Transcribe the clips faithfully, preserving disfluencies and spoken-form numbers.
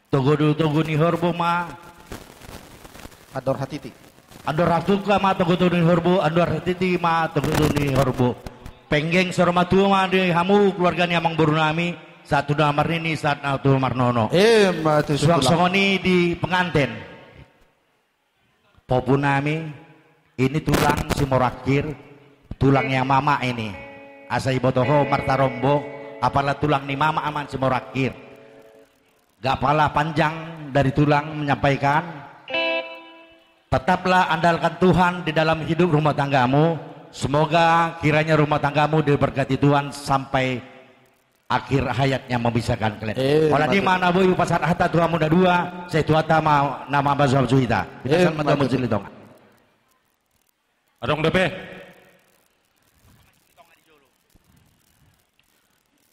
Togu-togu ni horbo ma. Andor hatiti. Andor hatungka ma togu-togu ni horbo, andor hatiti ma togu-togu ni horbo. Penggeng saur matua ma di hamu keluarga ni amangboru nami, sahat tu na marnini, sahat na tu marnono. Emma tutu. Suang songon i di penganten. Pahompu nami, ini tulang Simorangkir, tulang yang mamak ini. Asa iboto ho martarombo, apala tulang ni mamak amang Simorangkir. Gak pala panjang dari tulang menyampaikan, tetaplah andalkan Tuhan di dalam hidup rumah tanggamu. Semoga kiranya rumah tanggamu diberkati Tuhan sampai akhir hayatnya memisahkan kalian. Eh, Wala di mantap. Mana boy pasahat hata tu hamu na dua, sai Tuhanta ma na mamasumasu hita. Pinasahat Eh, ma tu hamu mantap. Silitonga. Adong dope.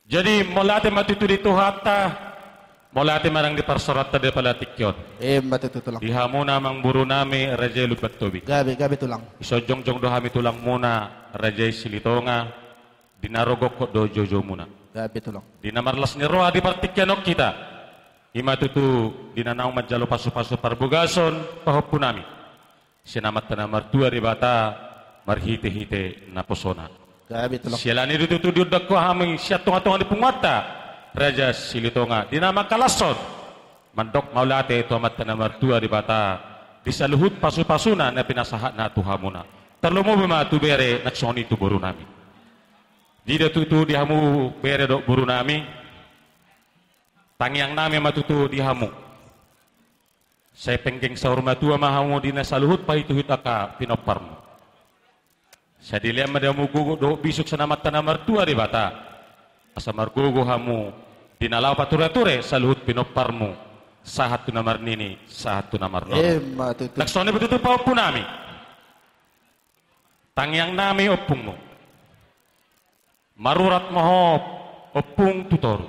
Jadi mauliate ma tutu di Tuhanta, mauliate ma nang di parsaoranta di pala tingki on. Eh, ma tutu tulang. Di hamuna amangboru nami raja i Lumban Tobing. Gabe, gabe tulang. Dison jongjong do hami tulangmuna raja i Silitonga. Di na ro gokhon dohot joujou muna. Gabe tulang. Di na marlas ni roha di partingkian on hita. I ma tutu di na naung manjalo pasupasu parbogason pahompu nami. Sian Amanta na martua Debata marhitehite naposona. Gabe tulang. Siala ni i do tutu diundang ho hami sian tongatonga ni punguanta Raja Silitonga di na mangkalashon mandok mauliate tu Amanta na martua Debata di saluhut pasupasuna na pinasahatna tu hamuna. Tarlumobi ma tu bere nang songon i tu boru nami. Di da tutu di hamu bere dohot boru nami. Tangiang nami ma tutu di hamu. Sai penggeng saur matua ma hamu di na saluhut pahituhit angka pinomparmu. Sai dilean ma di hamu gogo dohot bisuk sian Amanta na martua Debata. Asa margogo hamu di na laho patureture saluhut pinomparmu. Sahat tu na marnini, sahat tu na marnono. Emma tutu. Nang songon i ma tutu pahompu nami. Tangiang nami ompungmu. Marurat ma ho ompung tu toru.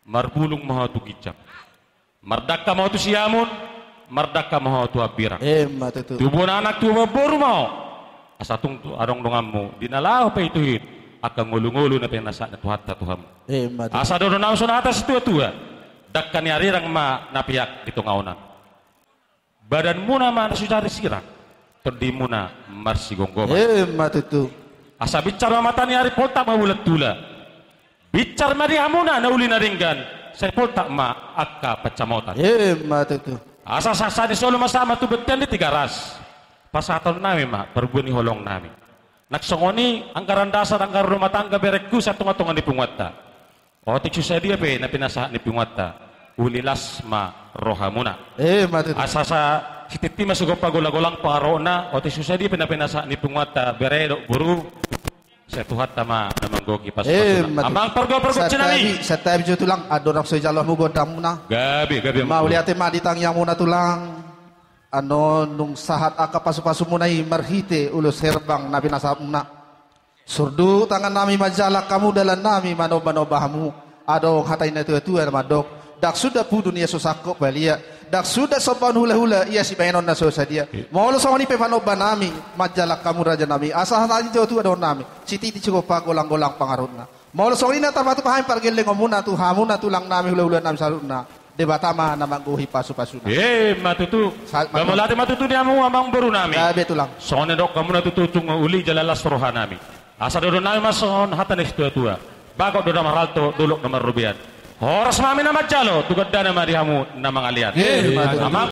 Marbulung ma ho tu ginjang. Mardangka ma ho tu siamun. Mardangka ma ho tu hambirang. Emma tutu. Tubuan anak tubuan boru ma ho. Asa tung tu adong donganmu di na laho pahituhit angka ngolungolu na pinasahatna Tuhanta tu hamu. Emma tutu. Asa dohonon nami songon hata situatua. Dangka ni arirang ma na peak di tonga onan. Badanmuna ma na so jadi sirang, tondimuna marsigomgoman. Emma tutu. Asa binsar ma mata ni ari, poltak ma bulan tula. Binsar ma di hamuna na uli na denggan, sai poltak ma angka pansamotan. Emma tutu. Asa sahat ni solu ma sahat ma tu bontean di Tigaras. Pasahaton nami ma parbue ni holong nami. Nang songon i anggaran dasar anggaran rumah tangga berengku sian tongatonga ni punguanta. Otik so sadia pe na pinasahat ni punguanta, uli las ma rohamuna. Emma tutu. Asa, asa sitintin ma sigompa golang-golang pangarahutna, otik so sadia pe na pinasahat ni punguanta bere dohot boru. Sai Tuhanta ma na manggohi pasupasuna. Emma tutu. Amang pargogoi pargonsi nami. Santabi, santabi jo tulang, andorang so dijalo hamu gondangmuna. Gabe, gabe. Mauliate ma di tangiangmuna tulang. Annon dung sahat angka pasupasumuna i marhite ulos herbang na pinasahatmuna. Surduk tangan nami manjalang hamu, dalan nami manombanomba hamu. Adong hata ni na tuatua na mandok, ndang suda pudun ia so sangkot palia, ndang suda sombaon hulahula ia sibahenon na so sadia. Molo songon i pe panomba nami manjalang hamu raja nami, asa hata ni na tuatua dohonon nami, sitintin sigompa golang-golang pangarahutna. Molo songon i na tarpatupa hami pargellengonmuna tu hamuna tulang nami, hulahula nami saluhutna, Debata ma na manggohi pasupasuna. Emma tutu. Mauliate ma tutu di hamu amang boru nami. Gabe tulang. Songon na nidok hamuna tutu, tung uli jala las roha nami. Asa dohonon nami ma songon hata ni situatua, bagot do na marhalto, dolok do na marrobean. Horas ma hami na manjalo, tu gandana ma di hamu na mangalean. Emma tutu. Amang